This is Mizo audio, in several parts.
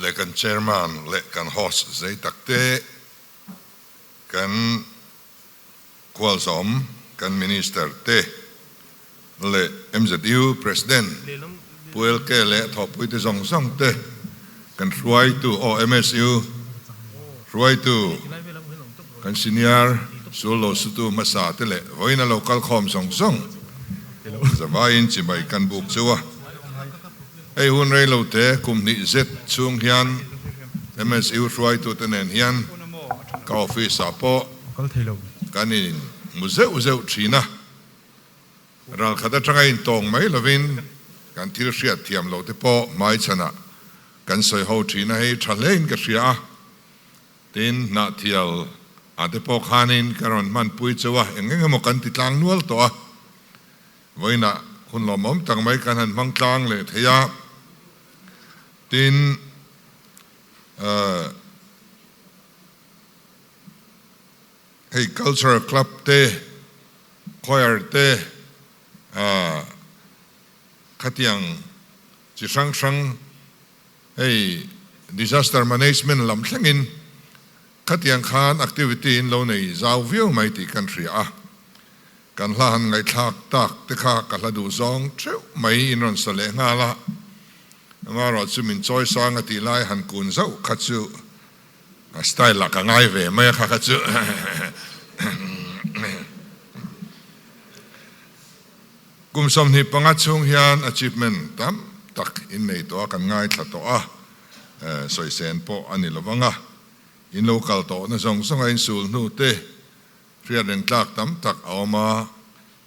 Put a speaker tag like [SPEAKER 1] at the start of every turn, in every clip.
[SPEAKER 1] Leh kan chairman leh kan host zei tak te, kan khualzawm kan minister te leh MZU president Pu LK leh thawhpuite zawng zawng te, kan hruaitu aw MSU hruaitu kan senior sul lo sutu hmasa te leh vawiin a lo kal khawm zawng zawng zavaiin chibai kan buk cheu a. Hei hun rei lo te kum hnih zet chhung hian MSU hruaitute nen hian ka office ah pawh kan in hmu zeuh zeuh thin a, ralkhat atanga intawng mai lovin kan thil hriat thiam loh te pawh hmaichhanah kan sawi ho thin a, hei tha hlein ka hria a, tin hnahthial ah te pawh khanin ka rawn hmanpui cheu a, eng eng emaw kan ti tlang nual tawh a. Vawiinah hun lawmawm tak mai kan han hmang tlang leh thei a, tin hei cultural club te, choir te khatiang chi hrang hrang hei disaster management lam thlengin khatiang khan activity in lo nei zau viau mai tih kan hria a. Kan hla han ngaihthlak tak te kha ka hla duh zawng theuh mai in rawn sa leh nghal a, amaherawh chu min chawi sang a tih lai han kun zauh kha chu a style ah ka ngai ve mai a kha kha chu Kum 25 chhung hian achievement tam tak in nei tawh a, kan ngaithla tawh a, sawisên pawh a ni lo vang a, in lo kal tawhna zawng zawng a insul hnu te Hriat reng tlak tam tak a awm a,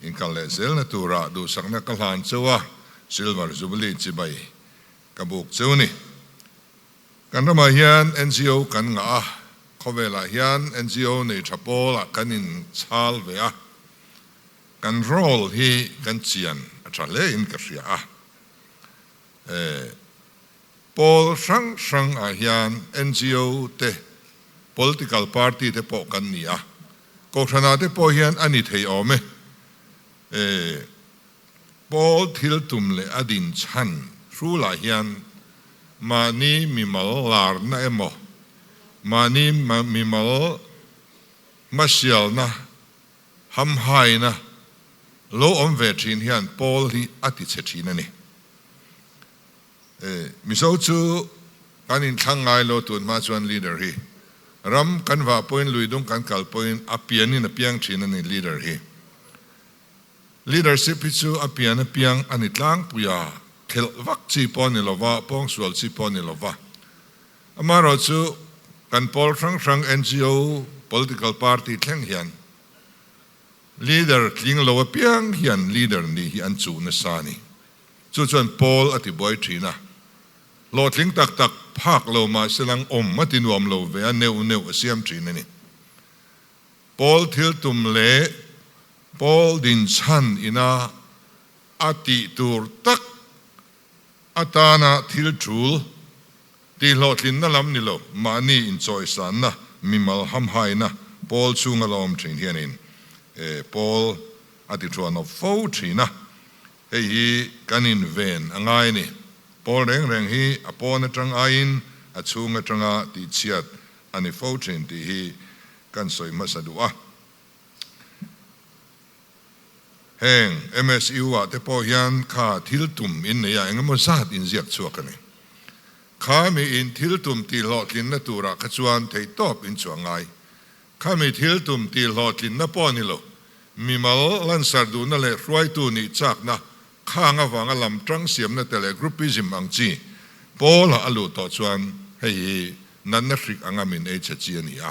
[SPEAKER 1] inkal leh zelna turah duhsakna ka hlan cheu a, Silver Jubilee chibai ka buk cheu ni. Kan ramah hian NGO kan ngah a, khawvelah hian NGO nei tha pawlah kan inchhal ve a, kan role hi kan chian a tha hle in ka hria a. Pawl hrang hrang ah hian NGO te, political party te pawh kan ni a, Kohhran ah te pawh hian a ni thei awm e. Pawl thil tum leh a din chhan hrul ah hian mahni mimal larna emaw, mahni mimal hmasialna, hamhaina lo awm ve thin hian pawl hi a ti chhe thin a ni. Mizo chu kan inthlang ngai lo tun hma chuan leader hi ram kan vah pawhin lui dung kan kal pawhin a pianin a piang thin a ni leader hi. Leadership hi chu a pian a piang a ni tlangpui a, khelh vak chi pawh a ni lova, pawngsual chi pawh a ni lova. Amaherawhchu kan pawl hrang hrang NGO, political party thleng hian leader tling lo apiang hian leader nih hi an chuh nasa a ni. Chu chuan Paul a ti buai thin a, hlawhtling tak tak phak lo mah se lang awm a ti nuam lo ve a, neuh neuh a siam thin a ni. Paul thil tum leh Paul dinchhan ina a tih tur tak atana thil tul tih hlawhtlinna lam ni lo, mahni inchawisanna, mimal hamhaina Paul chhunga la awm thin hianin Paul a ti thuanawp fo thin a. Hei hi kan inven a ngai a ni. Pawl reng reng hi a pawn atang aiin a chhung atanga tihchhiat a ni fo thin tih hi kan sawi hmasa duh a. Heng MSU ah te pawh hian kha thil tum in nei a, engemaw zat inziak chhuak a ni. Kha mi in thil tum tihhlawhtlinna turah kha chuan theihtawp in chhuah ngai. Khami thil tum tih hlawhtlinna pawh a ni lo. Mimal lansar duhna leh hruaitu nih chakna khang avanga lam tang siamna te leh groupism ang chi pawlah a luh tawh chuan hei hi natna hrik anga min ei chhe chi a ni a.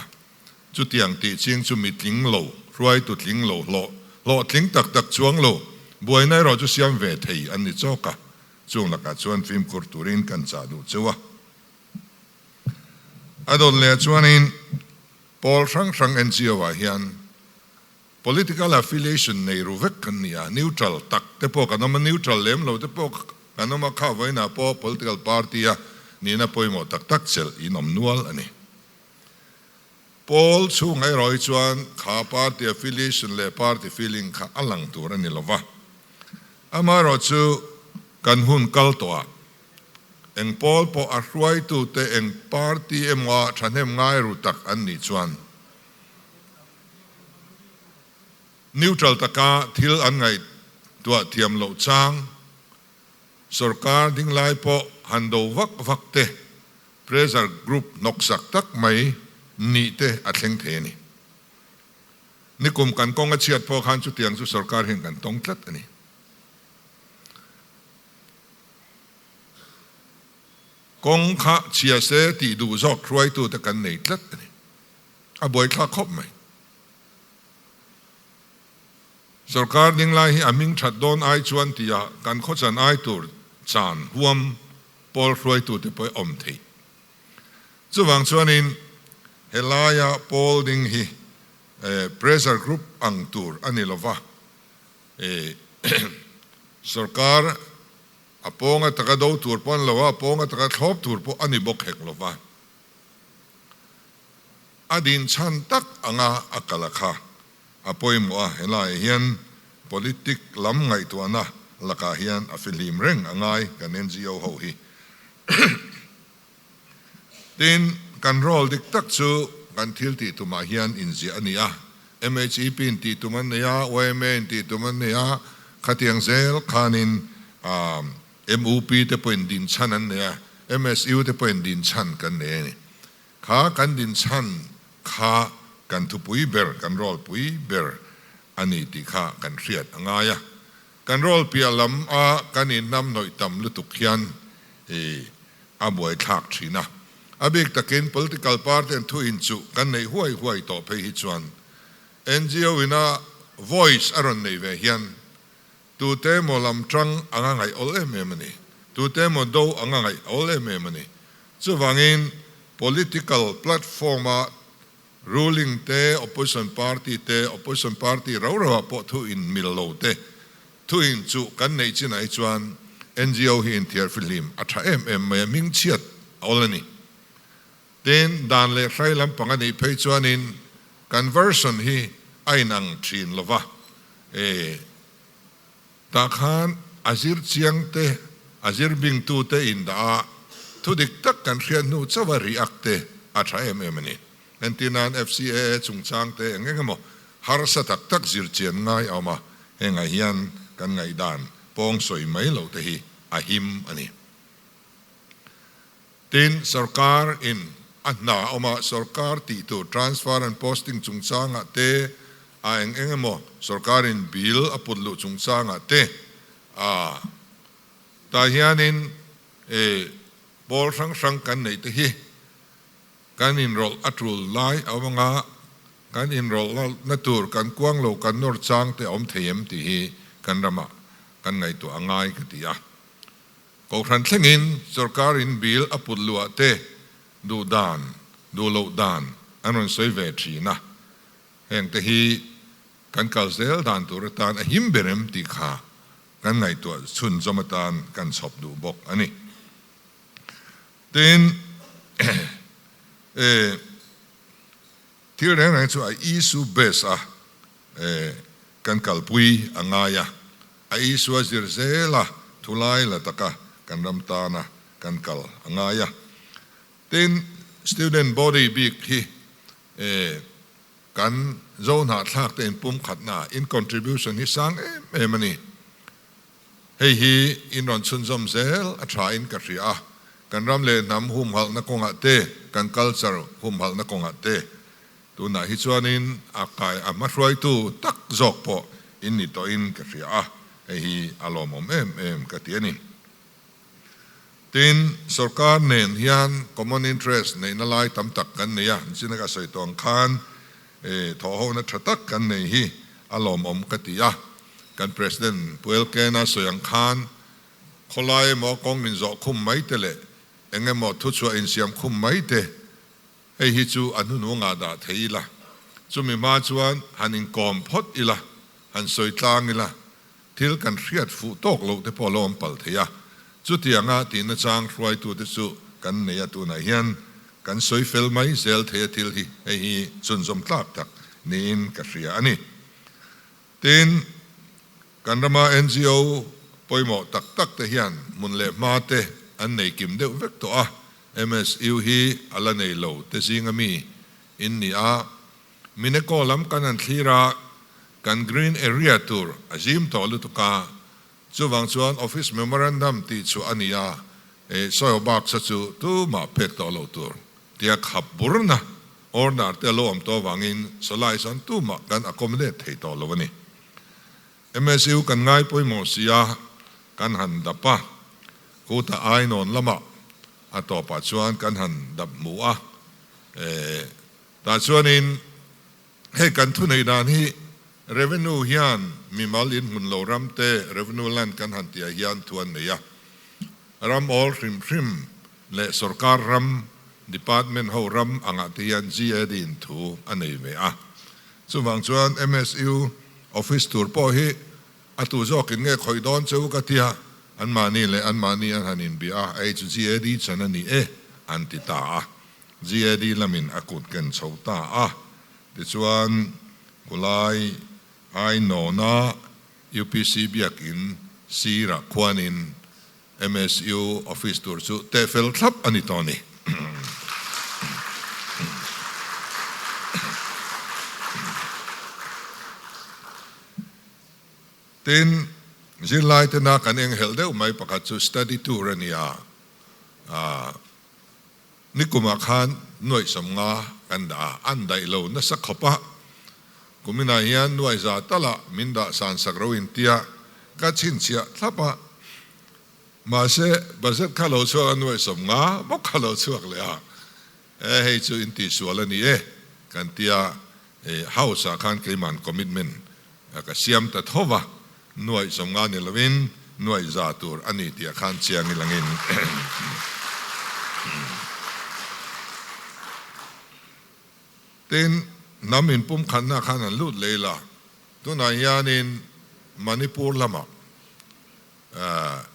[SPEAKER 1] Chutiang tih ching chu mi tling lo, hruaitu tling lo, hlawh hlawhtling tak tak chuang lo, buaina erawh chu siam ve thei an ni chawk a. Chung lakah chuan fimkhur turin kan chah duh cheu a. A dawt leh chuanin pawl hrang hrang NGO ah hian political affiliation nei ru vek kan ni a, neutral tak te pawh kan awm a, neutral lem lo te pawh kan awm a, kha vawiinah pawh political party a nihna pawimawh tak tak chelh in awm nual a ni. Pawl chhungah erawh hi chuan kha party affiliation leh party feeling kha a lang tur a ni lo va, amaherawhchu kan hun kal tawhah. Eng pawl pawh a hruaitute eng party emaw ah thahnem ngai ru tak an nih chuan neutral taka thil an ngaihtuah thiam loh chang sorkar dinglai pawh han do vak vak te, pressure group hnawksak tak mai nih te a thleng thei a ni. Nikum kan kawng a chhiat pawh khan chutiang chu sorkar hian kan tawng tlat a ni. Kawng kha chhia se tih duh zawk hruaitute kan nei tlat a ni. A buaithlak khawp mai. Sorkar dinglai hi a hming that dawn ai chuan tia kan khawchan ai tur chan huam pawl hruaitute pawh awm thei. Chuvang chuanin helaia pawl ding hi pressure group ang tur a ni lova, sorkar a pawnga taka do tur pawh a ni lo a, a pawnga taka thlawp tur pawh a ni bawk hek lova. A dinchhan tak anga a kal a kha a pawimawh a, helaiah hian politic lam ngaihtuahna lakah hian a fihlim reng a ngai kan NGO ho hi. Tin, kan role dik tak chu kan thil tih tumah hian inziah a ni a, MHEP in tih tum an nei a, YMA in tih tum an nei a, khatiang zel khanin MUP te pawhin dinchhan an nei a, MSU te pawhin dinchhan kan nei a ni. Kha kan dinchhan kha kan thupui ber, kan role pui ber a ni tih kha kan hriat a ngai a. Kan role piah lam a kan inhnamhnawih tam lutuk hian i a buaithlak thin a. A bik takin political party an thu inchuh kan neih huai huai tawh phei hi chuan NGO ina voice a rawn nei ve hian tute emaw lam tang anga ngaih awl em em a ni, tute emaw do anga ngaih awl em em a ni. Chuvangin political platform a ruling te, opposition party te, opposition party rau rauah pawh thu in mil lo te, thu in chuh kan neih chinah hi chuan NGO hi inthiar fihlim a tha em em mai a, hmingchhiat a awl a ni. Tin, dan leh hrai lampang a nih phei chuanin kan version hi a inang thin lo va, e tah khan a zir chiang te, a zir bingtu te indah a, thu dik tak kan hriat hnu chauh a react te a tha em em a ni. Entir nan FCAA chungchang te eng eng emaw harsa tak tak zir chian ngai a awm a, hengah hian kan ngaihdan pawng sawi mai loh te hi a him a ni. Tin, sorkar in a hna a awm a, sorkar tih tur transfer and posting chungchangah te, a eng eng emaw sorkar in bill a put luh chungchangah te a tah hianin e pawl hrang hrang kan neih te hi kan inrawlh a tul lai a awm anga kan inrawlh na tur kan kuang lo kan nawr chang te a awm thei em tih hi kan ramah kan ngaihtuah a ngai ka ti a. Kohhran thlengin sorkar in bill a put luah te duh dan, duh loh dan an rawn sawi ve thin a, heng te hi kan kal zel dan tur atan a him ber em tih kha kan ngaihtuah chhunzawm atan kan chhawp duh bawk a ni. Tin, e thil reng reng chu a issue base a kan kalpui a ngai a, a Isua zir zel a, thulai la taka kan ram tana kan kal a ngai a. Tin, student body bik hi kan zo hnahthlak te inpumkhatna, in contribution hi sang em em a ni. Hei hi in rawn chhunzawm zel a tha in ka hria a, kan ram leh hnam humhalhna kawngah te, kan culture humhalhna kawngah te Tunah hi chuanin a kai a hmahruaitu tak zawk pawh in ni tawhin ka hria a, hei hi a lawmawm em em ka ti a ni. Tin, sorkar nen hian common interest neihna lai tam tak kan nei a, nichin ka sawi tawh ang khan thawhhona tha tak kan nei hi a lawmawm ka ti a. Kan President Pu Elkena sawi ang khan khawlai emaw kawng inzawh khum mai te leh eng emaw thuchhuah insiam khum mai te Hei hi chu a hnuhnungah dah thei ila, chumi hma chuan han inkawm phawt ila, han sawi tlang ila, thil kan hriat fuh tawk loh te pawh a lo awm palh thei a. Chutianga tihna chang hruaitute chu kan nei a, tunah hian kan sawi fel mai zel thei a thil hi hei hi chhunzawm tlak tak niin ka hria a ni. Tin, kan rama NGO pawimawh tak tak te hian hmun leh hma te. an nei kim deuh vek tawh a, MSU hi a la nei lo te zinga mi in ni a. Mineko lam kan han thlir a, kan green area tur a zim tawh lutuk a, chuvang chuan office memorandum tih chu a ni a, e sawi bak sa chu tumah pek tawh lo tur tia khap burna order te a lo awm tawh avangin sawlai sawn tumah kan accommodate thei tawh lo a ni. MSU kan ngai pawimawh si a, kan han dap a, kutah ainawn lamah a tawpah chuan kan han dap hmu a, e tah chuanin hei kan thunei dan hi revenue hian mimal in hmun lo ram te revenue land kan han tih ah hian thu an nei a, ram awl hrim hrim leh sorkar ram department ho ram angah te hian GAD in thu a nei ve a. Chuvang chuan MSU office tur pawh hi a tu zawkin nge khawih dawn che u ka tia, anmahni leh anmahni an han inbia a, hei chu GAD chan a ni e an ti ta a. GAD lamin a kut ken chho ta a. Tichuan Kulai Ainawna UPC biakin sirah khuanin MSU office tur chu teh fel thlap a ni tawh a ni. Tin, zirlai tena kan enghelh deuh mai pakhat chu study tour a ni a, nikumah khan nuaih 50 kan dah a, an daih lo nasa khawp a, kuminah hian nuaih za talah min dah san sak ro intia ka chhinchhiah thlap a, Mahse, budget kha lo chhuak a nuaih 50 bawk kha lo chhuak leh a, e hei chu in tihsual a ni e kan tia, e house ah khan keiman commitment ka siam ta tho va, nuaih 50 ni lovin nuaih za tur a ni tih ah khan chiang i langin. Tin, hnam inpumkhatna khan an lut leh ila, tunah hianin Manipur lamah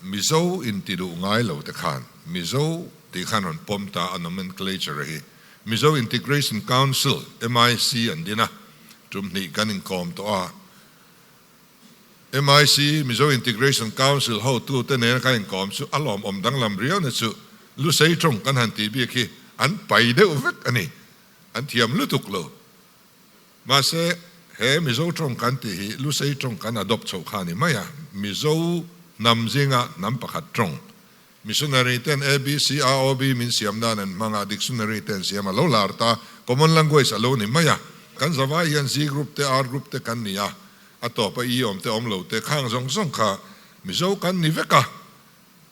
[SPEAKER 1] Mizo inti duh ngai lo te khan Mizo tih khan rawn pawm ta a nomenclature hi Mizo Integration Council, MIC, an din a, tum hnih kan inkawm tawh a. MIC, Mizo Integration Council, hotu te nena kan inkawm chu a lawmawm danglam riau na chu Lusei tawng kan han tih bik hi an pai deuh vek a ni, an thiam lutuk lo. Mahse, he Mizo tawng kan tih hi Lusei tawng kan adopt chhoh kha a ni mai a, Mizo hnam zinga hnam pakhat tawng. Missionary ten ABC, AOB min siam nan an hmang a, dictionary te an siam a lo lar ta, common language a lo ni mai a. Kan zavai hian Z group te, R group te kan ni a, a tawp a I awm te awm lo te khang zawng zawng kha Mizo kan ni vek a.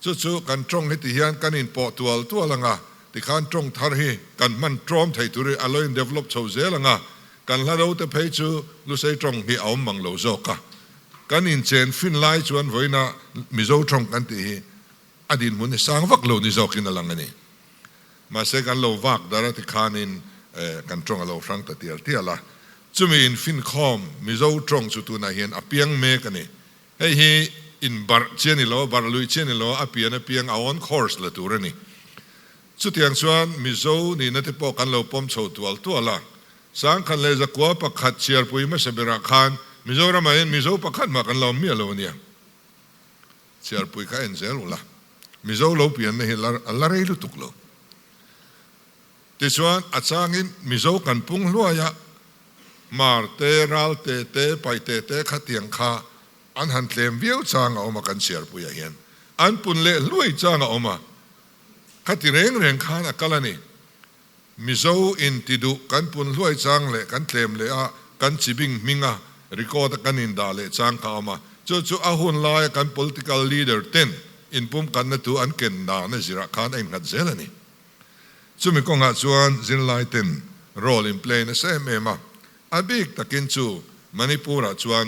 [SPEAKER 1] Chu chu kan tawng hi ti hian kan inpawh tual tual ang a, tikhan tawng thar hi kan hman tlawm thei tur hi a lo in develop chho zel ang a, kan hla ro te phei chu Lusei tawng hi a awm mang lo zawk a. Kan inchen fin lai chuan vawiina Mizo tawng kan tih hi a dinhmun hi sang vak lo ni zawkin a lang a ni. Mahse kan lo vak dar a tikhanin kan tawng a lo hrang ta tial tial a. Chumi infinkhawm Mizo tawng chu tunah hian a piang mek a ni. Hei hi in barh chi a ni lo, barh lui chi a ni lo, a pian apiang a on course la tur a ni. Chutiang chuan Mizo nihna te pawh kan lo pawm chho tual tual a. 1901 chhiarpui hmasa berah khan Mizoramah hian Mizo pakhat mah kan lo awm miah lo a nia. Chhiarpui kha en zel ula, Mizo lo pianna hi a la rei lutuk lo. Tichuan a changin Mizo kan pung hluai a, Hmar te, Ral te te, Paite te khatiang kha an han tlem viau chang a awm a kan chhiarpuiah hian. An pun leh hluai chang a awm a, khati reng reng khan a kal a ni. Mizo inti duh kan pun hluai chang leh kan tlem leh a, kan chibing hming a record a kan indah leh chang kha a awm a, chu chu a hun laia kan political leader ten inpumkhatna tu an ken dan a zirah khan a innghat zel a ni. Chumi kawngah chuan zirlai ten role in play nasa em em a, a bik takin chu Manipur-ah chuan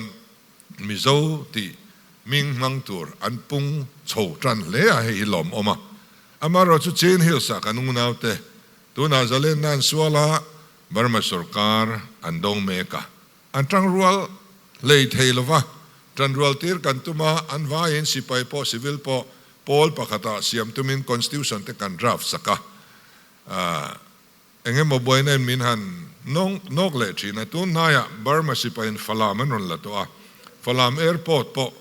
[SPEAKER 1] Mizo tih hming hmang tur an pung chho tan hle a, hei hi lawmawm a. Amaherawhchu chu Chin Hills-ah kan unaute tunah zalenna an sual a, Burma sorkar an dawng mek a, an tangrual hlei thei lo va, tanrual tir kan tum a, an vaiin sipai pawh civil pawh pawl pakhatah siam tumin constitution te kan draft sak a, eng emaw buaina in min han nawk leh thin a, tun hnaiah Burma sipaiin Falam an rawn la tawh a, Falam airport pawh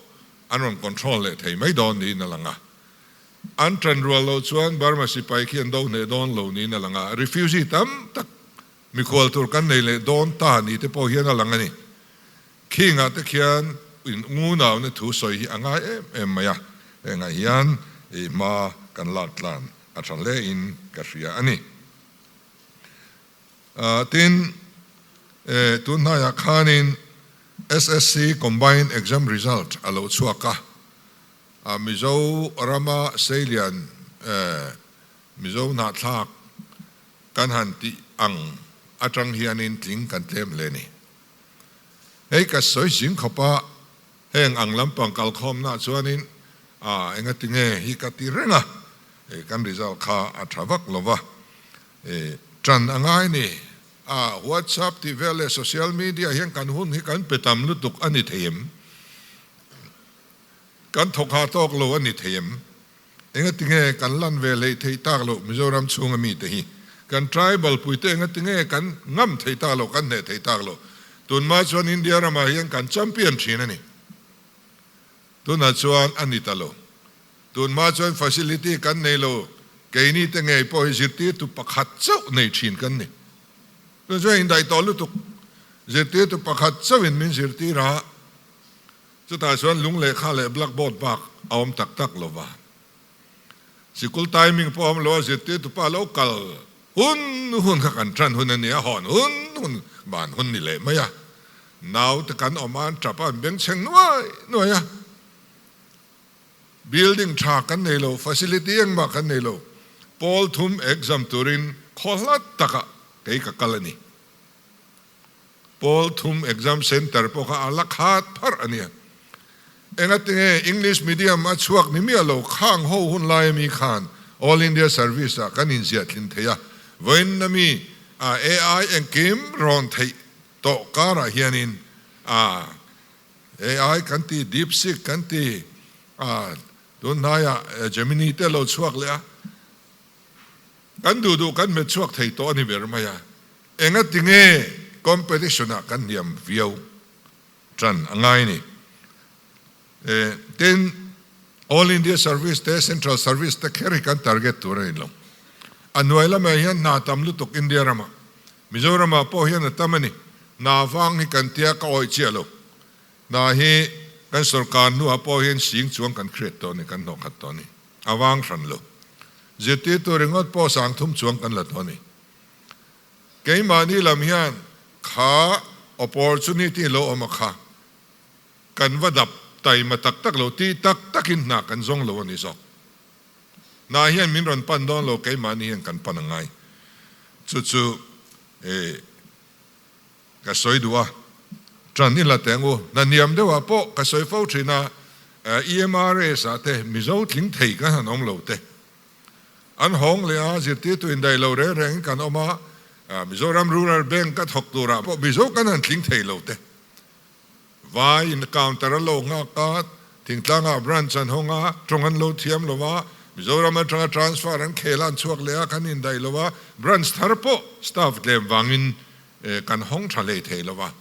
[SPEAKER 1] an rawn control leh thei mai dawn niin a lang a. An ṭan rual loh chuan Burma sipai khi an do hneh dawn lo niin a lang a, refugee tam tak mikhual tur kan nei leh dawn ta ni te pawh hian a lang a ni. Khingah te khian in ngunauna thu sawi hi a ngai em em mai a, hengah hian i hma kan lak tlan a ṭha hle in ka hria a ni. Tin, tun hnaiah khanin SSC Combined Exam Result a lo chhuak a, A Mizo rama seilian Mizo hnahthlak kan han tih ang atang hianin tling kan tlem hle ni. Hei ka sawi zing khawp a, heng ang lampang kalkhawmna chuanin a engatinge hi ka ti reng a, kan result kha a tha vak lo va, tan a ngai ni. A WhatsApp tih vel leh social media hian kan hun hi kan pe tam lutuk a ni thei em? Kan thawk ha tawk lo a ni thei em? Engatinge kan lan ve hleih theih tak loh Mizoram chhunga mite hi? Kan tribal puite engatinge kan ngam thei tak loh, kan hneh thei tak loh? Tunhma chuan India ramah hian kan champion thin a ni. Tunah chuan a ni ta lo. Tunhma chuan facility kan nei lo, keini te ngei pawh hi zirtirtu pakhat chauh nei thin kan ni. Tun chuan indaih tawh lutuk, zirtirtu pakhat chauhin min zirtir a, Chutah chuan lung lehkha leh blackboard bak a awm tak tak lo va. Sikul timing pawh a awm lo a, zirtirtu pa lo kal hun hun kha kan tan hun a ni a, hawn hun hun ban hun ni leh mai a. Naute kan awm a, an tap a, an bengchheng nuai nuai a. Building tha kan nei lo, facility engmah kan nei lo. Pawl thum exam turin khaw hlat takah kei ka kal a ni. Pawl thum exam centre pawh kha a la khat pharh a nia. Engatinge English medium a chhuak ni miah lo khang ho hun lai ami khan All India Service ah kan inziah tlin thei a, vawiin ami a AI engkim rawn theih tawh karah hianin a AI kan ti, DeepSeek kan ti a, tun hnaiah Gemini te lo chhuak leh a. Kan duh duh kan hmet chhuak thei tawh a ni ber mai a, engatinge competition ah kan hniam viau tan a ngai ni. Tin, All India Service te Central Service te kher hi kan target tur a ni lo. A hnuai lamah hian hna tam lutuk India ramah, Mizoramah pawh hian a tam a ni. Hna vang hi kan tia ka awih chiah lo. Hna hi kan sorkar hnuah pawh hian sing chuang kan create tawh a ni, kan hnawhkhat tawh a ni. A vang hran lo. Zirtirtu ringawt pawh sangthum chuang kan la tawh a ni. Keimahni lam hian kha opportunity lo awm a kha kan va dap taima tak tak lo tih tak takin hna kan zawng lo a ni zawk. Hna hian min rawn pan dawn lo keimahni hian kan pan a ngai. Chu chu Ka sawi duh a, ṭan i la teng u. Hna hniam deuhah pawh ka sawi fo ṭhin a, EMRS ah te Mizo tling thei kan han awm lo te. An hawng leh a, zirtirtu indaih lo reng rengin kan awm a, Mizoram Rural Bank ka thawk turah pawh Mizo kan han tling thei lo te. Vai in counter a lo nghak a, thingtlangah branch an hawng a, tawng an lo thiam lo a, Mizoram atanga transfer an khel a an chhuak leh a, kan indaih lo a, branch thar pawh staff tlem vangin kan hawng tha hlei thei lo a.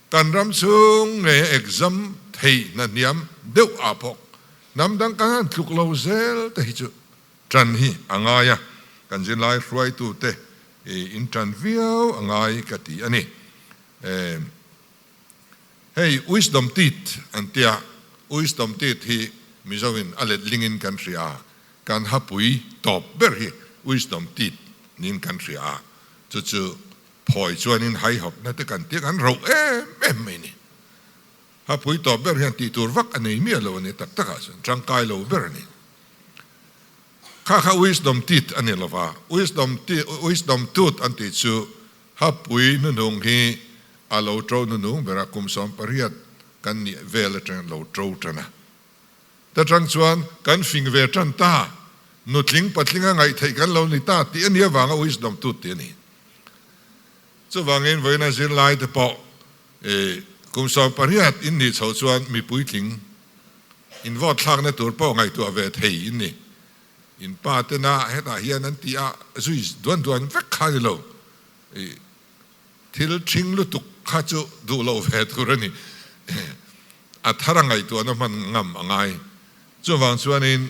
[SPEAKER 1] Kan ram chhung ngei a exam thei hna hniam deuh ah pawh hnam dang kan han tluk lo zel te hi chu tan hi a ngai a, kan zirlai hruaitute in tan viau a ngai ka ti a ni. Hei wisdom teeth an tia, wisdom teeth hi Mizoin a let lingin kan hria a, kan hapui tawp ber hi wisdom teeth niin kan hria a, chu chu phawi chuanin haihawpna te kan tia kan roh em em mai ni. Hapui tawp ber hian tih tur vak a nei miah lo a ni tak takah chuan tangkai lo ber a ni. Kha kha wisdom teeth a ni lova, wisdom teeth wisdom tooth an tih chu Hapui hnuhnung hi a lo to hnuhnung ber a, kum 18 kan nih vel atang lo to tan a. Ta tang chuan kan fing ve tan ta, nutling patlinga ngaihtheih kan lo ni ta tih a nih avanga wisdom tut tih a ni. Chuvangin vawiina zirlai te pawh kum 18 in nih chhoh chuan mi puitling in vote thlakna tur pawh ngaihtuah ve thei in ni. In pa tena hetah hian an ti a, zui duan duan vek kha ni lo. I thil ṭhing lutuk kha chu duh lo ve tur a ni. A thar a ngaihtuahna hman ngam a ngai. Chuvang chuanin.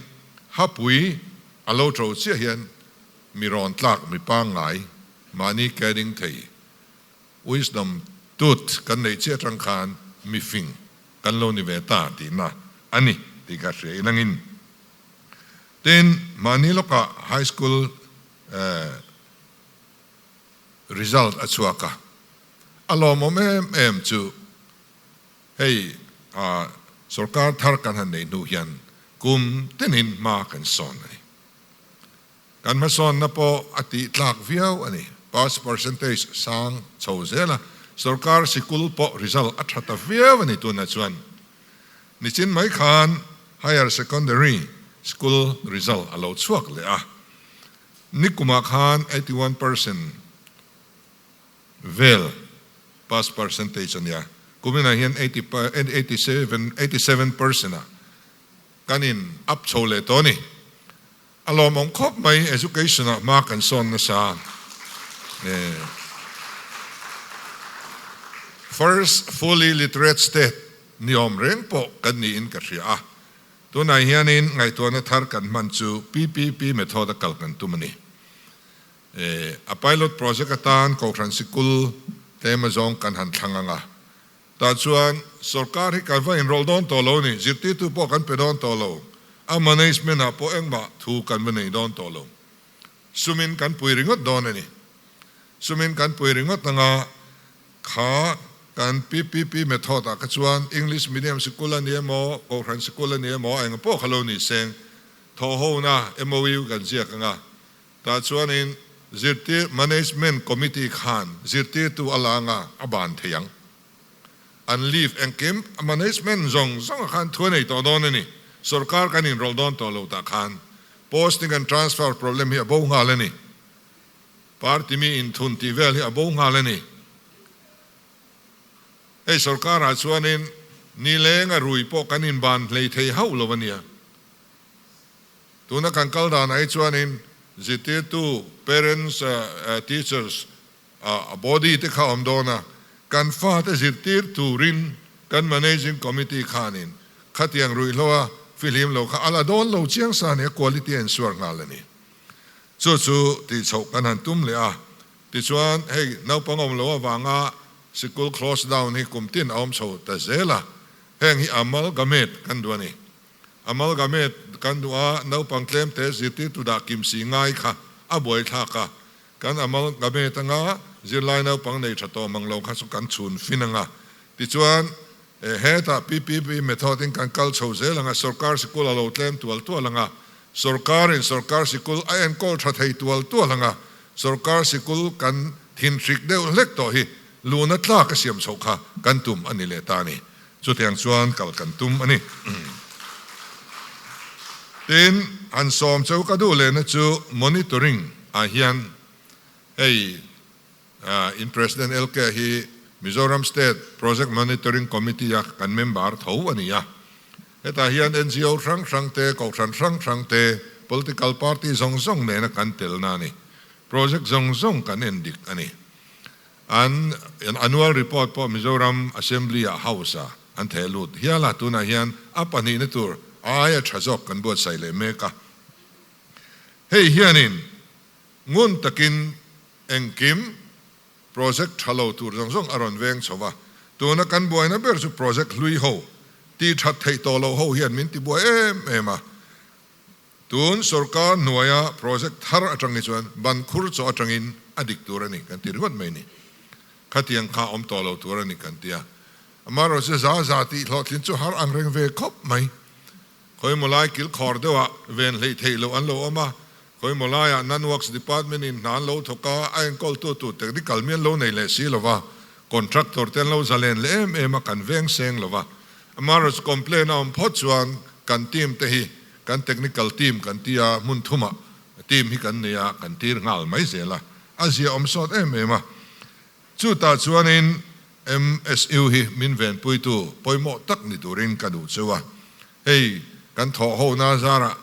[SPEAKER 1] Hapui a lo ṭo chiah hian mi rawn tlak mi pangngai mahni caring thei wisdom tooth kan neih chiah aṭang khan mi fing kan lo ni ve ta tihna a ni tih ka hria inangin. Tin, mahni lawkah high school result a chhuak a, a lawmawm em em chu hei sorkar thar kan han neih hnu hian kum tinin hma kan sawn a ni. Kan hmasawnna pawh a tih tlak viau a ni. Pass percentage sang chho zel a, sorkar sikul pawh result a tha ta viau a ni tunah chuan. Nichin mai khan Higher Secondary School result a lo chhuak leh a, nikumah khan 81% vel pass percentage a nia, kuminah hian 87% ah kan in up chho leh tawh a ni. A lawmawm khawp mai education ah hma kan sawn nasa e. First fully literate state ni awm reng pawh kan niin ka hria a. Tunah hianin ngaihtuahna thar kan hman chu PPP method a kal kan tum a ni. E, a pilot project atan Kohhran Sikul tlem azawng kan han thlang ang a. Tah chuan sorkar hi kan va inrawlh dawn tawh lo ni, zirtirtu pawh kan pe dawn tawh lo, a management ah pawh engmah thu kan va nei dawn tawh lo. Sumin kan pui ringawt dawn a ni. Sumin kan pui ringawt anga kha kan PPP method ah kha chuan English medium sikul a ni emaw, Kohhran sikul a ni emaw, eng pawh kha lo ni seng, thawhhona MOU kan ziak anga Tah chuanin zirtir Management Committee khan zirtirtu a la anga a ban thei ang. An leave engkim management zawng zawng ah khan thu a nei tawh dawn a ni. Sorkar kan inrawlh dawn tawh lo tah khan posting and transfer problem hi a bo nghal a ni. Party mi inthun tih vel hi a bo nghal a ni. Hei sorkar ah chuanin nileng a rui pawh kan inban hlei thei hauh lo a nia. Tuna kan kal dan ai chuanin zirtirtu, parents, teachers, body te kha awm dawn a, kan fate zirtir turin kan managing committee khanin khatiang ruihhloa fihlim lo kha a la dawn lo chiang sa nia quality a insuar nghal a ni. Chu chu tih chhoh kan han tum leh a, tichuan hei naupang awm lo avanga sikul close down hi kum tin a awm chho ta zel a, heng hi amalgamate kan duh a ni. Amalgamate kan duh a, naupang tlemte zirtirtu dah kim si ngai kha a buaithlak a, kan amalgamate anga zirlai naupang nei tha tawh mang lo kha chu kan chhun fin anga. Tichuan, hetah PPP method in kan kal chho zel anga, sorkar sikul a lo tlem tual tual anga, sorkarin sorkar sikul a enkawl tha thei tual tual anga, sorkar sikul kan thinhrik deuh hlek tawh hi luna tlak a siam chhoh kha kan tum a ni leh ta a ni. Chutiang chuan kal kan tum a ni. Tin, han sawm cheu ka duh lehna chu monitoring ah hian hei in President LK hi Mizoram State Project Monitoring Committee a kan member tho a ni a. Hetah hian NGO hrang hrang te, kohhran hrang hrang te, political party zawng zawng nena kan telna a ni. Project zawng zawng kan endik a ni. An annual report pawh Mizoram Assembly-ah House-ah an theh lut hial a, tunah hian a pahnihna tur aia tha zawk kan buatsaih leh mek a. Hei hianin ngun takin engkim project tha lo tur zawng zawng a rawn veng chho va, tuna kan buaina ber chu project hlui ho tih that theih tawh loh ho hian min tibuai em em a. Tun sorkar hnuaia project thar atang hi chuan ban khur chaw atangin a dik tur a ni kan ti ringawt mai ni. Khatiang kha awm tawh lo tur a ni kan ti a. Amaherawhchu chu za za tih hlawhtlin chu har ang reng ve khawp mai. Khawimaw lai kil khawr deuhah ven hleih theih loh an lo awm a, khawimaw laiah Non-Works Department in hna an lo thawk a, a enkawltu tur technical mi an lo nei leh si lo va, contractor te an lo zalen leh em em a, kan veng seng lo va. Amaherawhchu complaint a awm phawt chuan kan team te hi Kan technical team kan ti a, hmun thumah team hi kan nei a, kan tir nghal mai zel a, a zia awm sawt em em a. Chutah chuanin MSU hi min venpuitu pawimawh tak ni turin ka duh cheu a, hei kan thawh hona zarah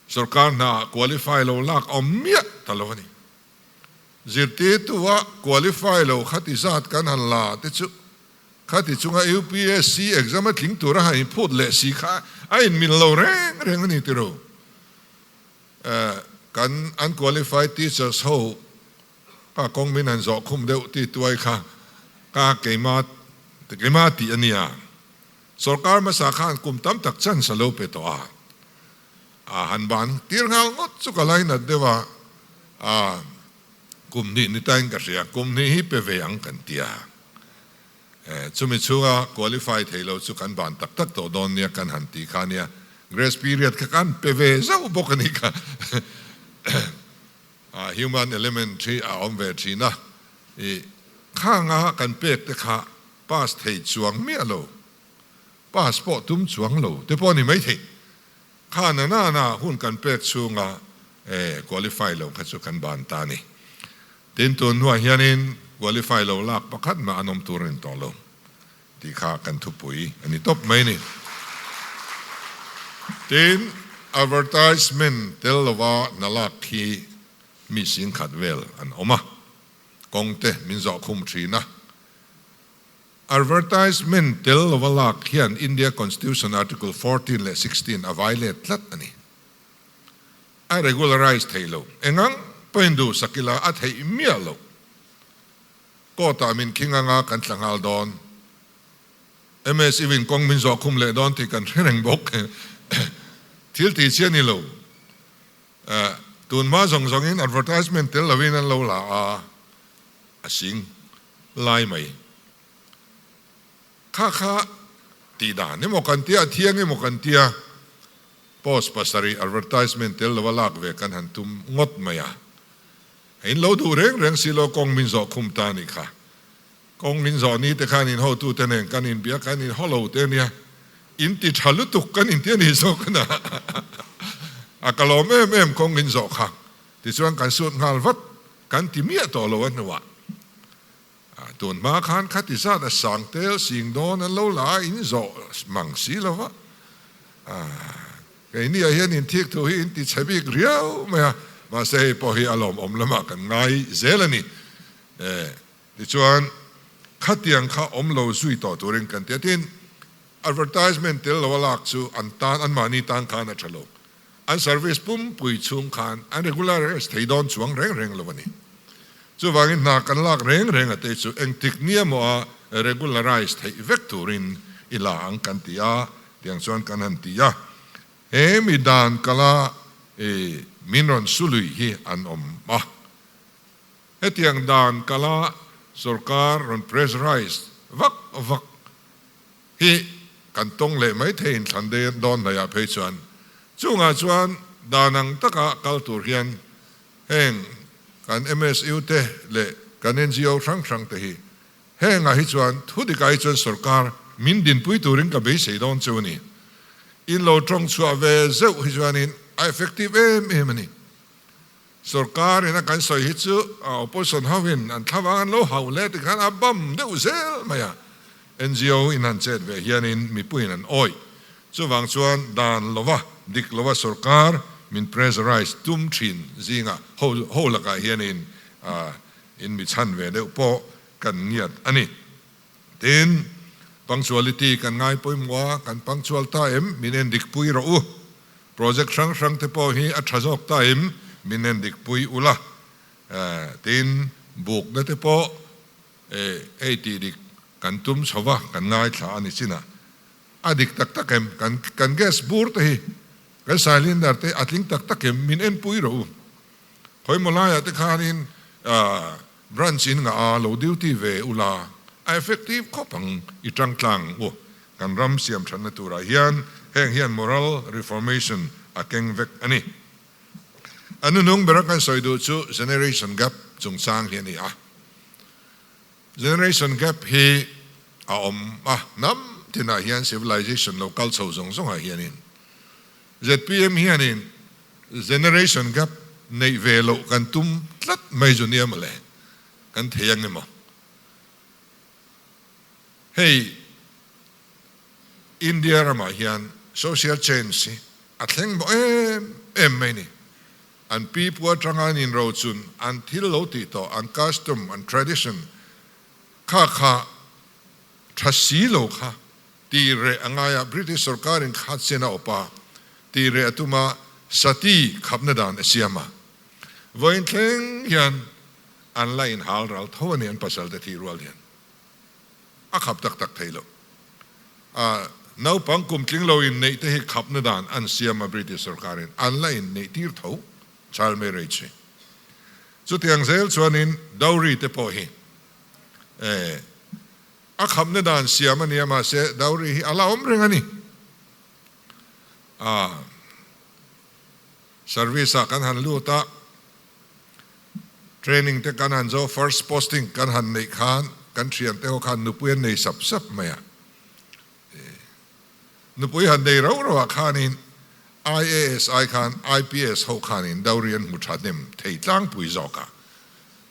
[SPEAKER 1] sorkar hna qualify lo lak awm miah ta lo a ni. Zirtirtu-a qualify lo khati zat kan han la te chu. Khati chunga UPSC exam a tling tura han inphut leh si kha a inmil lo reng reng a ni tiro. Kan unqualified teachers ho ka kawng min han zawh khum deuh ti tuai kha ka keima keima tih a nia. Sorkar hmasa khan kum tam tak chance a lo pe tawh a. A han ban tir nghal ngawt chu ka lainat deuh a, a kum hnih ni tain ka hria, kum hnih hi pe ve ang kan ti a. Chumi chhunga qualify thei lo chu kan ban tak tak tawh dawn nia kan han ti kha nia, grace period kha kan pe ve zauh bawk a nih kha. Human element hi a awm ve thin a, i khanga kan pek te kha pass thei chuang miah lo, pass pawh tum chuang lo te pawh a ni maithei. Kha na na na hun kan pek chhunga qualify lo kha chu kan ban ta a ni. Tin, tun hnuah hianin qualify lo lak pakhat mah an awm tur a ni tawh lo tih kha kan thupui a ni tawp mai a ni. Tin, advertisement tel lova hna lak khi mi singkhat vel an awm a, kawng te min zawh khum thin a. Advertisement tel lova lak hian India Constitution Article 14 leh 16 a violate tlat a ni. A regularize thei lo. Engang pawhin duhsak ila a theih miah loh. Court ah min khing anga kan tla nghal dawn. MSU in kawng min zawh khum leh dawn tih kan hre reng bawk. Thil tih chi a ni lo. Tun hma zawng zawngin advertisement tel lovin an lo la a, a sing lai mai. Kha kha tih dan emaw kan tia, a thiang emaw kan tia, post pasarih advertisement tel lova lak ve kan han tum ngawt mai a. A in lo duh reng reng si lo kawng min zawh khum ta anih kha. Kawng min zawh ni te khan in hotute nen kan inbia kan in haw lo te ania. In ti tha lutuk kan inti a ni zawk a na. A ka lawm em em kawng min zawh kha. Tichuan kan sut nghal vat kan ti miah tawh lo a hnuah. Tun hma khan khati zat a sang tel sing dawn an lo la a in zawh mang si lo va. Keini ah hian inthik thu hi in ti chhe bik riau mai a, mahse hei pawh hi a lawmawm lamah kan ngai zel a ni. Tichuan khatiang kha awm lo zui tawh turin kan ti a, tin advertisement tel lo a lak chu an tan anmahni tan khan a tha lo. An service pumpui chhung khan an regularize thei dawn chuang reng reng lo a ni. Chuvangin hna kan lak reng reng a te chu engtik nia maw a regularize theih vek turin i la ang kan ti a, tiang chuan kan han ti a. He mi dan kala i min rawn su lui hi an awm a. Hetiang dan kala sorkar rawn pressurize vak vak hi kan tawng leh mai thei inthlan dawn hnaiah phei chuan chungah chuan dan ang taka kal tur hian heng kan MSU te leh kan NGO hrang hrang te hi hengah hi chuan thu dikah hi chuan sorkar min dinpui turin ka beisei dawn chu a ni. In lo tawng chhuah ve zeuh hi chuanin a effective em em a ni. Sorkar ina kan sawi hi chu opposition ho in an thlavang an lo hauh hle tikhan a bam deuh zel mai a, NGO in han chet ve hianin mipuiin an awih. Chuvang chuan dan lova, dik lova sorkar min pressurize tum thin zinga ho ho lakah hianin in mi chhan ve deuh pawh kan ngiat a ni. Tin, punctuality kan ngai pawimawh a, kan punctual ta em? Min en dik pui rawh u. Project hrang hrang te pawh hi a tha zawk ta em? Min en dik pui ula. Tin, bukna te pawh hei tih dik kan tum chho va, kan ngaithla a ni chin a. A dik tak tak em? Kan kan gas bur te hi, kan cylinder te a tling tak tak em? Min en pui rawh u. Khawimaw laiah te khanin Branch in ngah a lo duty ve ula a effective khawp ang i tang tlang u. Kan ram siam thatna turah hian heng hian moral reformation a keng vek a ni. A nunung bera kan sawi duh chu generation gap chungchang hi a ni a. Generation gap hi a awm a, hnam tinah hian civilization lo kal chho zawng zawngah hianin zpm hianin Generation gap neih ve loh kan tum tlat mai chu nia mawle, kan thei ang emaw? Hei India ramah hian social change hi a thleng mawh em em mai ni. An pipu atanga an inrochun, an thil lo tih tawh, an custom, an tradition kha kha. tha si lo kha ti reh a ngai a, British sorkarin kha chen a awp a, ti reh a tum a, sati khapna dan a siam a. Vawiin thleng hian an la inhal ral tho a ni an pasal te thih rual hian. A khap tak tak thei lo. A naupang kum tling lo inneih te hi khapna dan an siam a British sorkarin an la inneih tir tho, child marriage hi. Chutiang zel chuanin dowry te pawh hi eh a khapna dan siam a nia mahse dowry hi a la awm reng a ni. A service ah kan han lut a, training te kan han zo, first posting kan han neih khan kan thian te ho khan nupui an nei sap sap mai a. Nupui han nei rauh rauh ah khanin IAS ai khan IPS ho khanin dowry an hmu tha hnem thei tlangpui zawk a.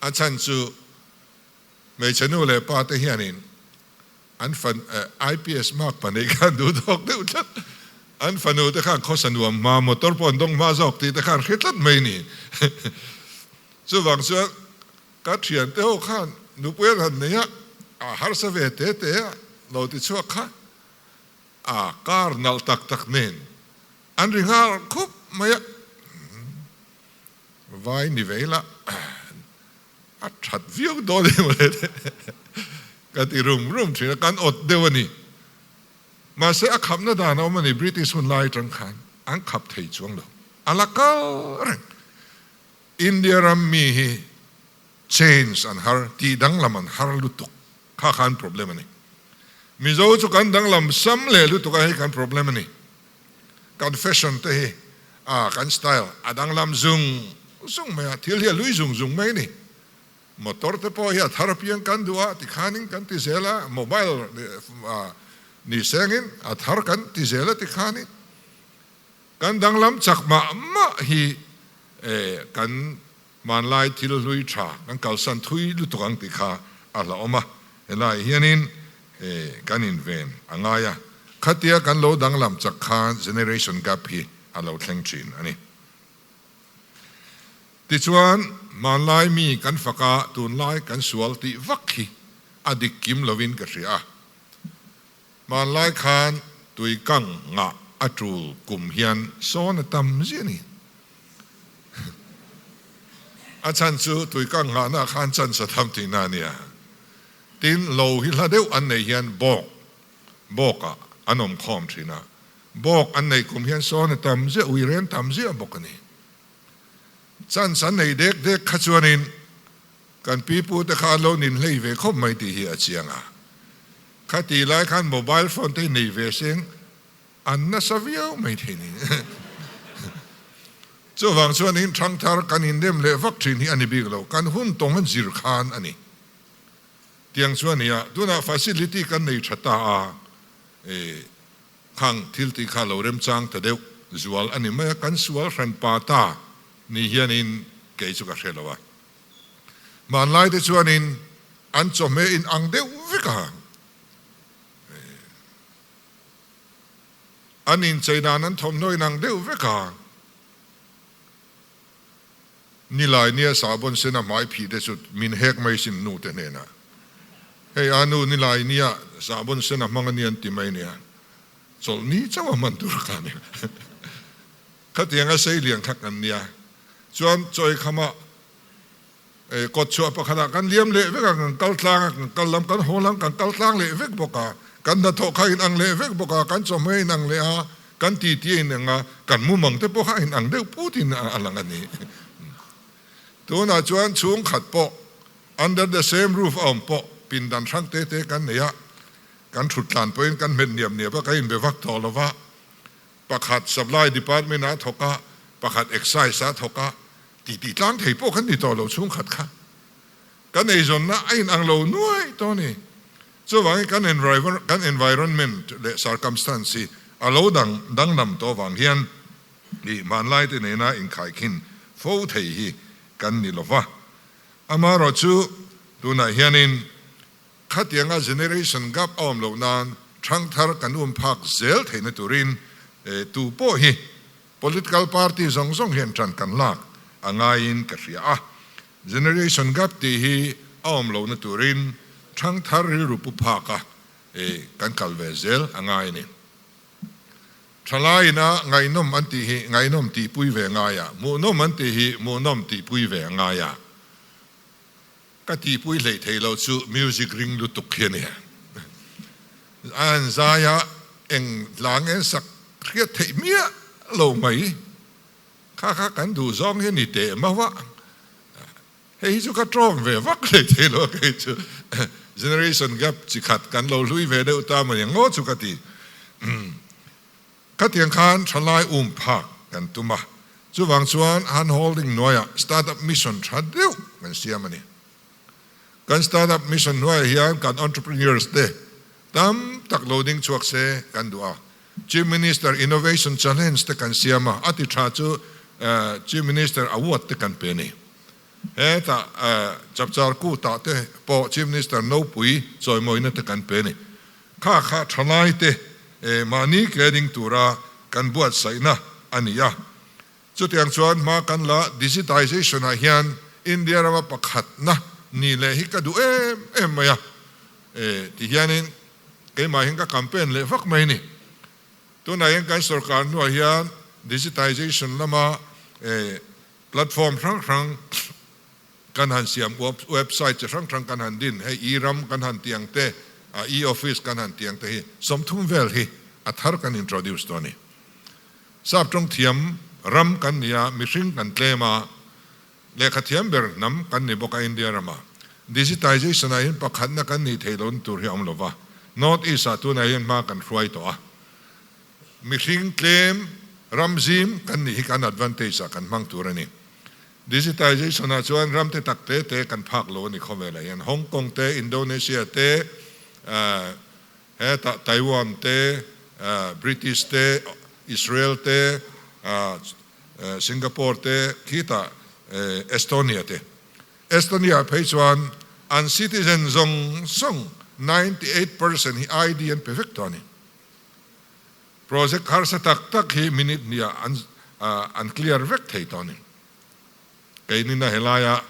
[SPEAKER 1] A chhan chu hmeichhe nu leh pa te hianin an fan IPS mark pa neih khan duh tawk deuh tlat. An fanu te khan khawsa nuam hma motor pawh an dawng hma zawk tih te khan hre tlat mai ni. Chuvang chuan ka thian te ho khan nupui an han nei a, a harsa ve te te a lo ti chhuak kha a kar nalh tak tak nen an ri nghal khup mai a. Vai ni ve ila. A that viau dawn em le ka ti rum rum thin a, kan awt deuh a ni. Mahse a khapna dan a awm a ni, British hun lai atang khan an khap thei chuang lo, a la kal reng. India ram mi hi change an har, tih danglam an har lutuk kha khan problem a ni. Mizo chu kan danglam sam leh lutuk a, hei kan problem a ni. Kan fashion te hi a kan style a danglam zung zung mai a, thil hi a lui zung zung mai a ni. Motor te pawh hi a thar apiang kan duh a, tikhanin kan ti zel a, mobile ni sengin a thar kan ti zel a tikhanin kan danglam chak mah mah hi kan hmanlai thil hlui tha kan kalsan thui lutuk ang tih kha a hlauhawm a, helaiah hianin kan inven a ngai a, khatia kan lo danglam chak khan generation gap hi a lo thleng thin a ni. Tichuan, hmanlai mi kan fak a, tunlai kan sual tih vak hi a dik kim lovin ka hria a. Hmanlai khan tui kang ngah a tul kum hian sawn a tam ziah a ni. A chhan chu tui kang nghahna khan chance a tham tihna a nia. Tin, lo hi hla deuh an neih hian bawk, bawkah an awm khawm thin a. Bawk an neih kum hian sawn a tam ziah, ui ren tam ziah bawk a ni. Chance an nei dek dek kha chuanin Kan pipu te kha an lo nin hlei ve khawp mai tih hi a chiang a. Khati lai khan mobile phone te hi nei ve seng an nasa viau mai thei ni. Chuvang chuan in thangthar kan indem leh vak thin hi a ni bik lo, kan hun tawng an zir khan a ni. Tiang chuan nia, tunah facility kan nei tha ta a, e khang thil tih kha lo remchang ta deuh zual a ni mai a, kan sual hran pa ta ni hianin kei chu ka hre lo a. Hmanlai te chuanin an chawhmeh in ang deuh vek a, an inchei dan an thawmhnaw in ang deuh vek a, nilai nia sahbawn sena hmai phih te chu min hek mai sin nu te hnenah, hei a nu nilai nia sahbawn sena hmang a ni an ti mai nia, chawlhni chauh a hman tur kha a ni. Khatianga sei lian kha kan nia. Chuan chawi khamah kawt chhuah pakhatah kan liam leh vek a, kan kal tlang a, kan kal lam, kan haw lam kan kal tlang leh vek bawk a, kan hnathawh kha a inang leh vek bawk a, kan chawhmeh a inang leh a, kan titi a inang a, kan mumang te pawh kha a inang deuh putin a lang a ni. Tunah chuan chhungkhat pawh under the same roof a awm pawh pindan hrang te te kan nei a, kan thut tlan pawhin kan hmet niap niap a, kan inbe vak tawh lo va. Pakhat Supply Department ah thawk a, pakhat Excise ah thawk a, ti tih tlang thei pawh kan ni tawh lo chhungkhat kha. Kan eizawnna a inang lo nuai tawh a ni. Chuvangin kan kan environment leh circumstance hi a lo dang danglam tawh avang hian ih hmanlai te nena inkhaikhin fo thei hi kan ni lova. Amaherawhchu tunah hianin Khatianga generation gap a awm loh nan thangthar kan um phak zel theihna turin tu pawh hi political party zawng zawng hian tan kan lak a ngaiin ka hria a. Generation gap tih hi a awm lohna turin thangthar rilru pu phak a. kan kal ve zel a ngai a ni. Thalaiina ngaihnawm an tih hi ngaihnawm tihpui ve ngai a, hmuhnawm an tih hi hmuhnawm tihpui ve a ngai a. Ka tihpui hleih theih loh chu music ring lutuk hi a ni. A han zai a, eng hla nge sak hriat theih miah lo mai. Kha kha kan duh zawng hi a ni teh mau a. Hei hi chu ka tlawm ve vak hlei thei lo a kei chu generation gap chi khat kan lo hlui ve deuh ta mai ang aw chu ka ti. Khatiang khan thalai um phak kan tum a, chuvang chuan hand holding hnuaiah startup mission tha deuh kan siam a ni. Kan startup mission hnuaiah hian kan entrepreneurs te tam tak lo ding chhuak se kan duh a. Chief Minister Innovation Challenge te kan siam a, a ti tha chu Chief Minister Award te kan pe a ni. Hetah Chapchar Kutah te pawh Chief Minister Nopui chawimawina te kan pe a ni. Kha kha thalai te mahni ke ding tura kan buatsaihna a ni a. Chutiang chuan hma kan la digitization ah hian India rama pakhatna ni leh hi ka duh em em mai a. Ti hianin keimah hian ka campaign leh vak mai a ni. Tunah hian kan sorkar hnuah hian digitization lama platform hrang hrang kan han siam, website chi hrang hrang kan han din, hei e-ram kan han tih ang te, e-office kan han tih ang te hi 30 vel hi a thar kan introduce tawh a ni. Sap tawng thiam ram kan ni a, mihring kan tlem a, lehkha thiam ber hnam kan ni bawk a India ramah. Digitization ah hian pakhatna kan nih theih lohna tur hi a awm lo va, North East ah tunah hian hma kan hruai tawh a. Mihring tlem ram zim kan nih hi kan advantage ah kan hmang tur a ni. Digitization ah chuan ram te tak te te kan phak lo a ni khawvelah hian. Hong Kong te, Indonesia te, hetah Taiwan te, British te, Israel te, Singapore te, khitah Estonia te. Estonia phei chuan an citizen zawng zawng 98% hi ID an pe vek tawh a ni. Project harsa tak tak hi minute hniah an an clear vek thei tawh a ni. Keinina helaia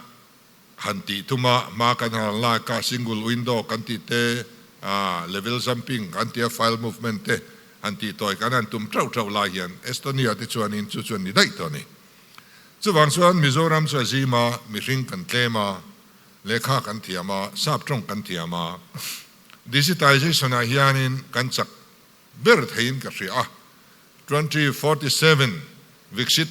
[SPEAKER 1] han tih tuma hma kan han lak a, single window kan tih te, level jumping kan tia file movement te han tih tawi kan han tum teuh teuh lai hian Estonia te chuanin chu chuan ni daih tawh a ni. Chuvang chuan Mizoram chu a zim a, mihring kan tlem a, lehkha kan thiam a, sap tawng kan thiam a, digitization ah hianin kan chak ber theiin ka hria a, 2047 Viksit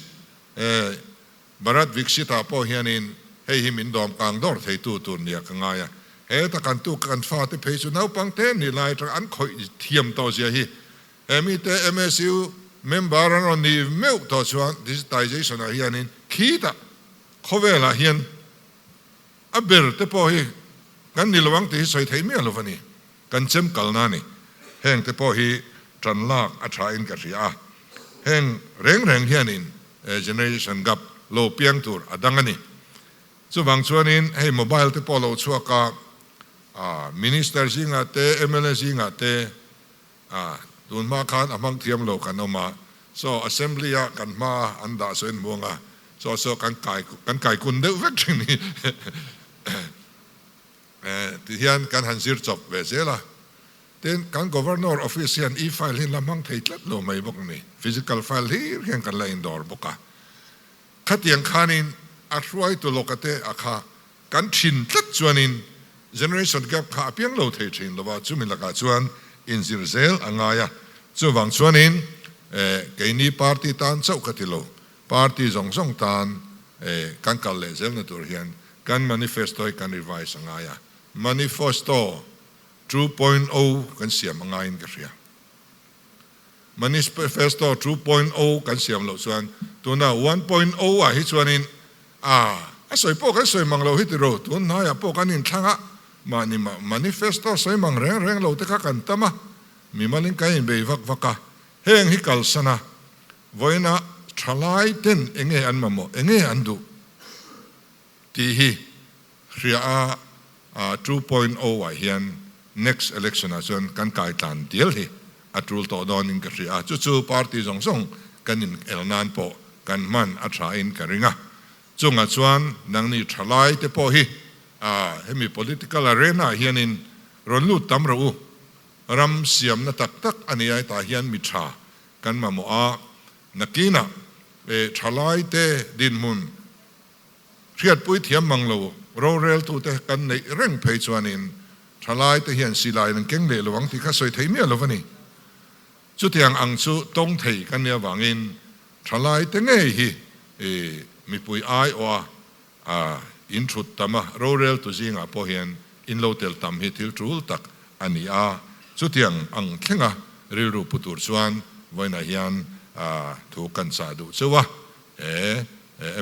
[SPEAKER 1] Bharat Viksit ah pawh hianin hei hi min dawm kang dawr theitu tur nia ka ngai a, heta kan tuk kan fate phei chu naupang te ni lai atanga an khawih thiam tawh zia hi he mite MSU member an rawn ni meuh tawh chuan digitization ah hianin khitah khawvelah hian a ber te pawh hi kan ni lo ang tih hi sawi theih miah lo a ni. Kan chem kalna a ni. Heng te pawh hi tan lak a tha in ka hria a. Heng reng reng hianin generation gap lo piang tur a dang a ni. Chuvang chuanin hei mobile te pawh lo chhuak a, minister zingah te, mla zingah te tun hma khan a hmang thiam lo kan awm a. So assembly a kan hma an dah sawn muang a, so so kan kai kan kai kun deuh vek thin hi. Ti hian kan han zir chawp ve zel a. Tin, kan Governor Office hian e-file hi la hmang thei tlat lo mai bawk a ni. Physical file hlir hian kan la indawr bawk a. Khatiang khanin a hruaitu lawka te a kha kan thin tlat chuanin generation gap kha a piang lo thei thin lo va, chumi lakah chuan inzir zel a ngai a. Chuvang chuanin keini party tan chauh ka ti lo, Party zawng zawng tan kan kal leh zelna tur hian kan manifesto hi kan revise a ngai a, Manifesto 2.0 kan siam a ngaiin ka hria. Manifesto 2.0 kan siam loh chuan tuna 1.0 ah hi chuanin a a sawi pawh kan sawi mang lo hi tiro, tun hnaiah pawh kan inthlang a, mahni manifesto sawi mang reng reng lo te kha kan tam a, mimalin kan inbei vak vak a, heng hi kalsan a, Vawiinah thalai ten enge an mamawh, enge an duh tih hi hria a 2.0 ah hian next election ah chuan kan kai tlan dial hi a tul tawh dawn in ka hria a, chu chu party zawng zawng kan in el nan pawh kan hman a tha in ka ring a, chungah chuan nangni thalai te pawh hi hemi political arena ah hian in rawn lut tam rawh u. ram siamna tak tak a ni a, hetah hian mi tha kan mamawh a, nakinah thalaite dinhmun hriatpui thiam mang lo roreltute kan neih reng phei chuanin thalaite hian silai an keng leh lo ang tih kha sawi thei miah lo a ni. Chutiang ang chu tawng thei kan nih avangin thalaite ngei hi mipui aiawha A in thut tam a, roreltu zingah pawh hian in lo tel tam hi thil tul tak a ni a, chutiang ang thlenga rilru pu tur chuan vawiinah hian thu kan chah duh cheu a, he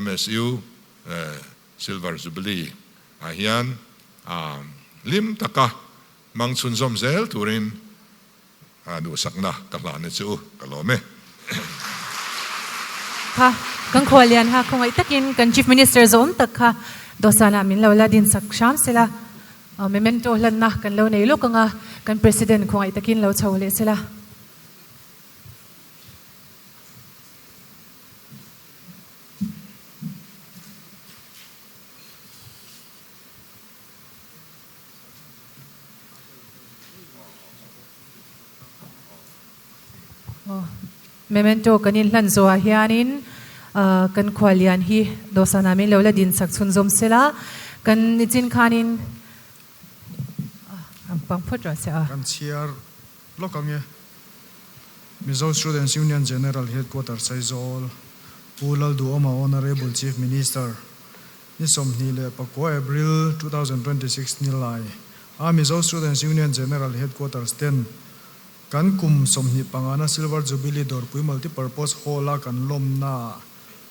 [SPEAKER 1] MSU Silver Jubilee ah hian hlim taka hmang chhunzawm zel turin A duhsakna ka hlan e chu u, ka lawm e.
[SPEAKER 2] Kha kan khualian kha khawngaih takin kan Chief Minister zawm tak kha dawhsanah min lo la dinsak hram sela, memento hlanna kan lo nei lawk anga kan President khawngaih takin lo chho leh sela. Memento kan inhlan zawhah hianin kan khualian hi dawhsanah min lo la dinsak chhunzawm sela, kan nichin khanin an pang phawt rawh se a.
[SPEAKER 3] Kan chhiar lawk ang e. Mizo Students Union General Headquarters Aizawl, Pu Lalduhoma Honourable Chief Minister, Ni 24 April 2026 ni lai a Mizo Students Union General Headquarters ten kan kum 25 na Silver Jubilee Dawrpui Multipurpose Hall a kan lawmna ah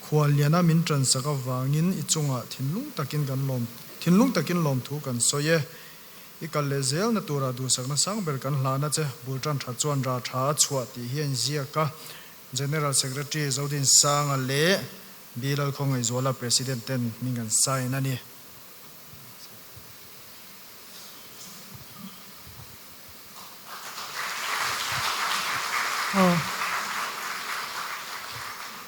[SPEAKER 3] khualliana min tansak avangin i chungah thinlung takin kan lawm thinlung takin lawmthu kan sawi e. I kal leh zelna turah duhsakna sang ber kan hlahna che bul tan that chuan ra tha a chhuah tih hi a inziak a. General Secretary Zodinsanga leh B. Lalkhawngaihzuala President ten min kan sign a ni.
[SPEAKER 2] Aw.